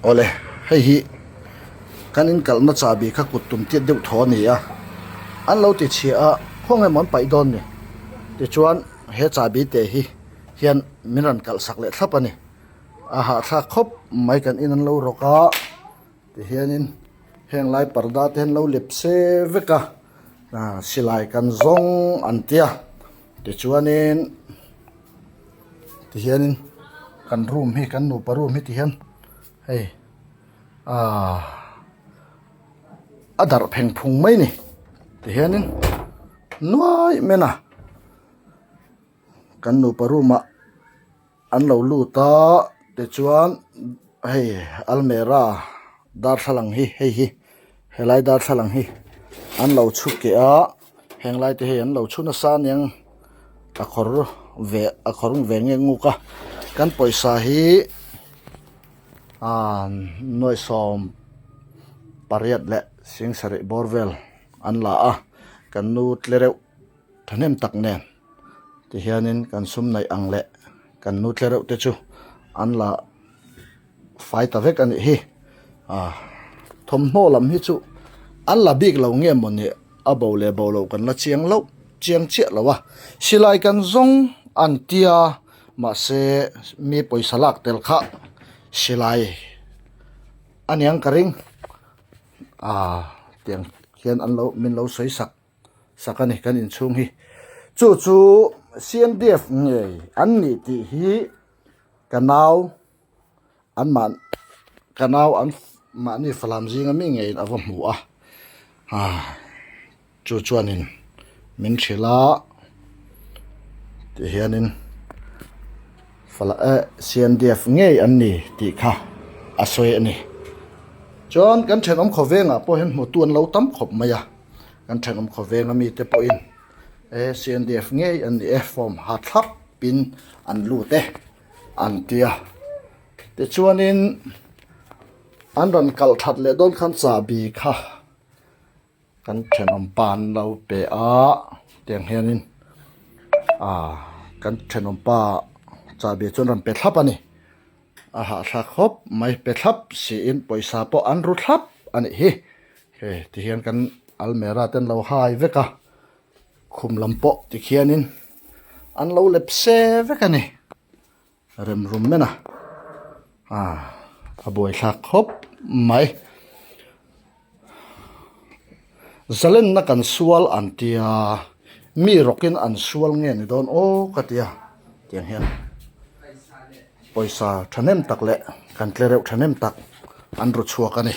Awle, hei hi kan in kalhna chahbi kha kut tum tiat deuh thaw a ni a, an lo ti chhia a, khawnge maw an paih dawn ni? Tichuan he chahbi te hi hian min rawn kalh sak leh thlap a ni. A hahthlak khawp mai kan in an lo rawk a, tihianin heng lai parda te hian lo lep se vek a, silai kan zawng an tia tichuanin. Tihianin kan room hi kan nupa room hi tihian hei ahh a darh pheng phung mai a ni tihianin nuai men a kan nupa room ah an lo lut a tichuan hei almera darthlalang hi hei hi helai darthlalang hi an lo chhuk keh a. Heng lai te hei an lo chhu nasa aniang a khawr ve a khawr ve nge nguk a kan pawisa hi aaa nuai 18 leh sing sarih bawr vel an la a kan nu tle reuh thahnem tak nen tihianin kan sum neih ang leh kan nu tle reuh te chu an la. Fai ta vek a nih hi ah thawmhnaw lam hi chu an la bik lo nge maw ni a bo leh bo loh kan la chiang loh chiang chiah lo a silai kan zawng an tia mahse mi pawisa lak tel kha silai a niang ka ring ah tiang hian an lo min lo sawi sak sak a ni kan inchhung hi chu chu C_N_D_F ngei an nih tih hi. Ka nau an mah ka nau an mahni falam zinga mi ngeiin a va hmu a ah chu chuanin min hrilh a tihianin fala eh CNDF ngei an ni tih kha a sawi a ni chuan kan thenawm khawvengah pawh hian hmutu an lo tam khawp mai a kan thenawm khawvenga mite pawhin eh CNDF ngei an ni e form ha thlap pin an lut e an tia tichuanin an rawn kalh that leh dawn khan chahbi kha kan thenawm pa an lo pe a tiang hianin ah kan thenawm pa chahbi chu an rawn pe thlap a ni a hahthlak khawp mai pe thlap siin pawisa pawh an ru thlap a nih hi hei tihian kan almera te an lo hai vek a. Khum lam pawh tikhianin an lo lep se vek a ni rem rum men a ah a buaithlak khawp mai zalenna kan sual an tia mi rawkin an sual nge ni dawn aw ka tia tiang hian pawisa thahnem tak leh kan tlereuh thahnem tak an ru chhuak a ni.